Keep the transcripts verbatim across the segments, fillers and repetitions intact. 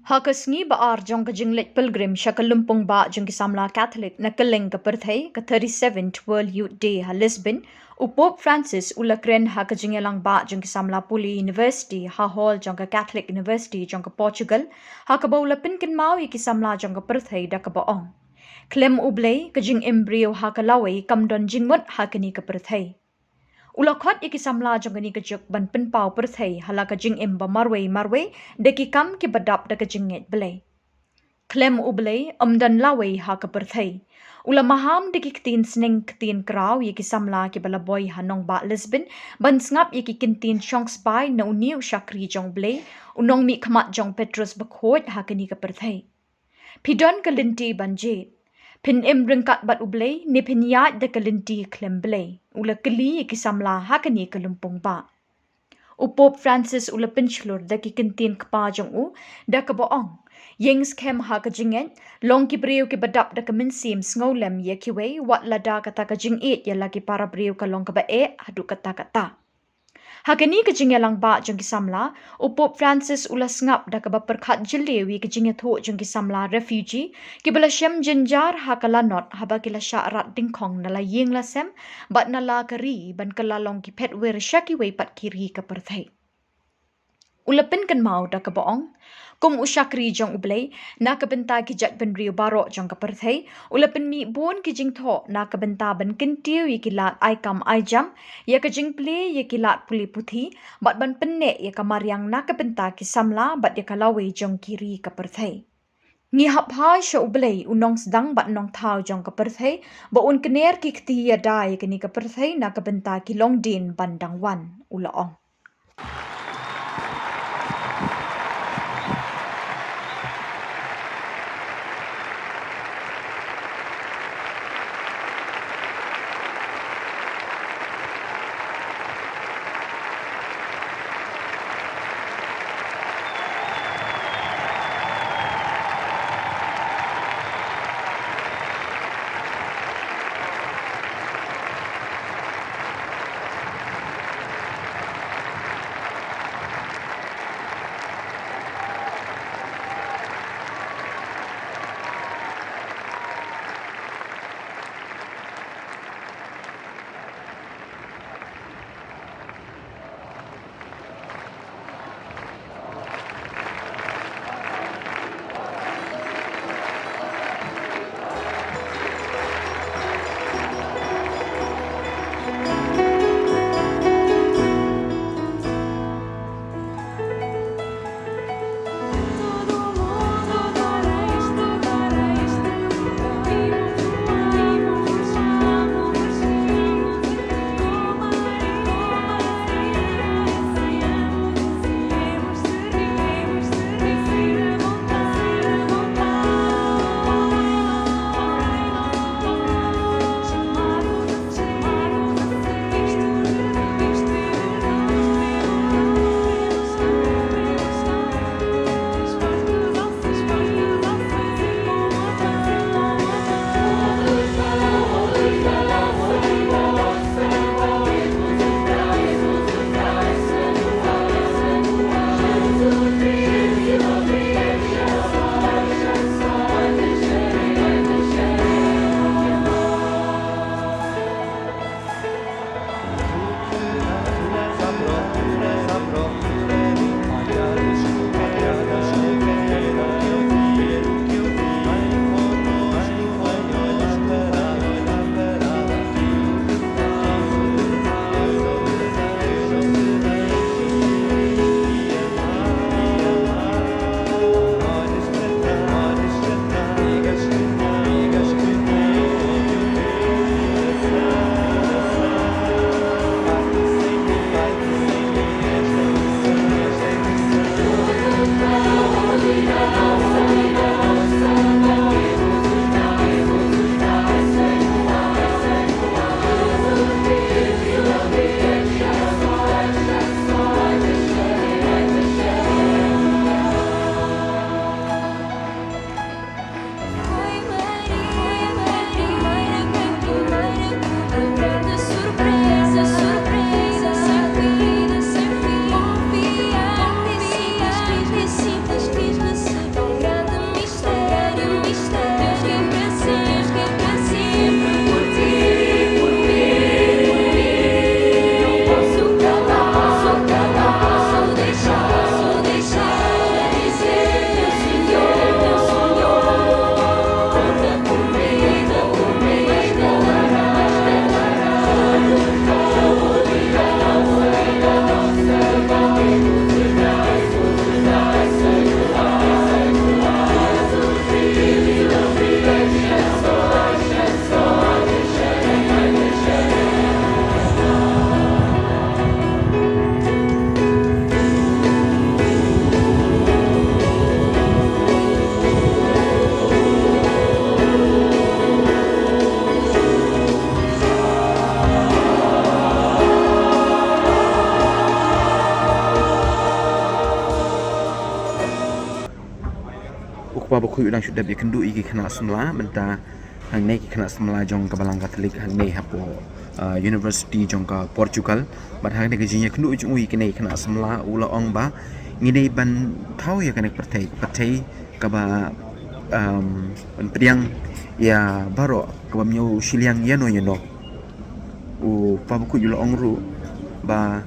Ha ka sngi ba ar jong ka jingleit pilgrim sha ka lympung bah jong ki samla Katholik na kylleng ka pyrthei, ka thirty-seventh World Youth Day ha Lisbon, u Pope Francis u la kren ha ka jingïalang bah jong ki samla pule University ha hall jong ka Catholic University jong ka Portugal, ha kaba u la pynkynmaw ïa ki samla jong ka pyrthei da kaba ong: Khlem U Blei, ka jingim briew ha ka lawei kam don jingmut ha kane ka pyrthei. U la khot ïa ki samla jong kane ka juk ban pynpaw pyrthei ha la ka jingim ba marwei marwei da ki kam kiba dap da ka jingngeit Blei. Khlem U Blei, ym don lawei ha ka pyrthei. U la maham da ki ktien sneng ktien kraw ïa ki samla kiba la boi ha nongbah Lisbon ban sngap ïa ki kyntien shong spah na une u shakri jong U Blei, u nongmihkhmat jong Petrus Bakhuid ha kane ka pyrthei. Phi don ka lynti ban jied. Phin im ryngkat bad U Blei ne phin ïaid da ka lynti khlem Blei? U la kylli ïa ki samla ha kane ka lympung bah. U Pope Francis u la pynshlur da ki kyntien kpa jong u da kaba ong: Ïeng skhem ha ka jingngeit, long ki briew kiba dap da ka mynsiem sngewlem ïa kiwei, wat lada kata ka jingïeit ïa la ki para briew ka long kaba eh haduh katta katta. Ha kane ka jingïalang bah jong ki samla, u Pope Francis u la sngap da kaba pyrkhat jylliew ïa ka jingïathuh jong ki samla refugee kiba la shem jynjar ha ka lanot haba ki la shah rat dyngkhong na la ïing la sem bad na la ka ri ban kylla long ki phetwir sha kiwei pat ki ri ka pyrthei. U la pynkynmaw da kaba ong: Kum u shakri jong U Blei, na ka bynta ki jaitbynriew baroh jong ka pyrthei, u la pynmih bun ki jingthoh na ka bynta ban kyntiew ïa ki lad ai kam ai jam, ïa ka jingplie ïa ki lad pule puthi, bad ban pynneh ïa ka mariang na ka bynta ki samla bad ïa ka lawei jong ki ri ka pyrthei. Ngi hap phai sha U Blei, u nongsdang bad nongthaw jong ka pyrthei, ba un kner ki kti ïada ïa kane ka pyrthei na ka bynta ki longdien ban dang wan, u la ong. U Kpa Bakhuid u dang shu dep ïakynduh ïa ki khynnah samla, mynta hangne ki khynnah samla jong ka Balang Katholik hangne hapoh, ah, University jong ka Portugal. Bad hangne ka jingïakynduh jong u ïa kine ki khynnah samla u la ong ba ngi dei ban thaw ïa kane ka pyrthei, pyrthei kaba, um, ban pdiang ïa baroh, kaba ym ñiew shiliang ïano ïano. U Kpa Bakhuid u la ong ruh ba,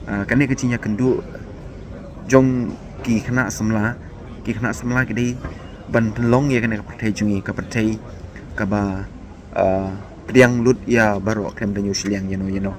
ah, kane ka jingïakynduh jong ki khynnah samla, ki khynnah samla ki dei ban pynlong ïa kane ka pyrthei jong ngi ka pyrthei kaba, ah, pdiang lut ïa baroh khlem da ñiew shiliang ïano ïano.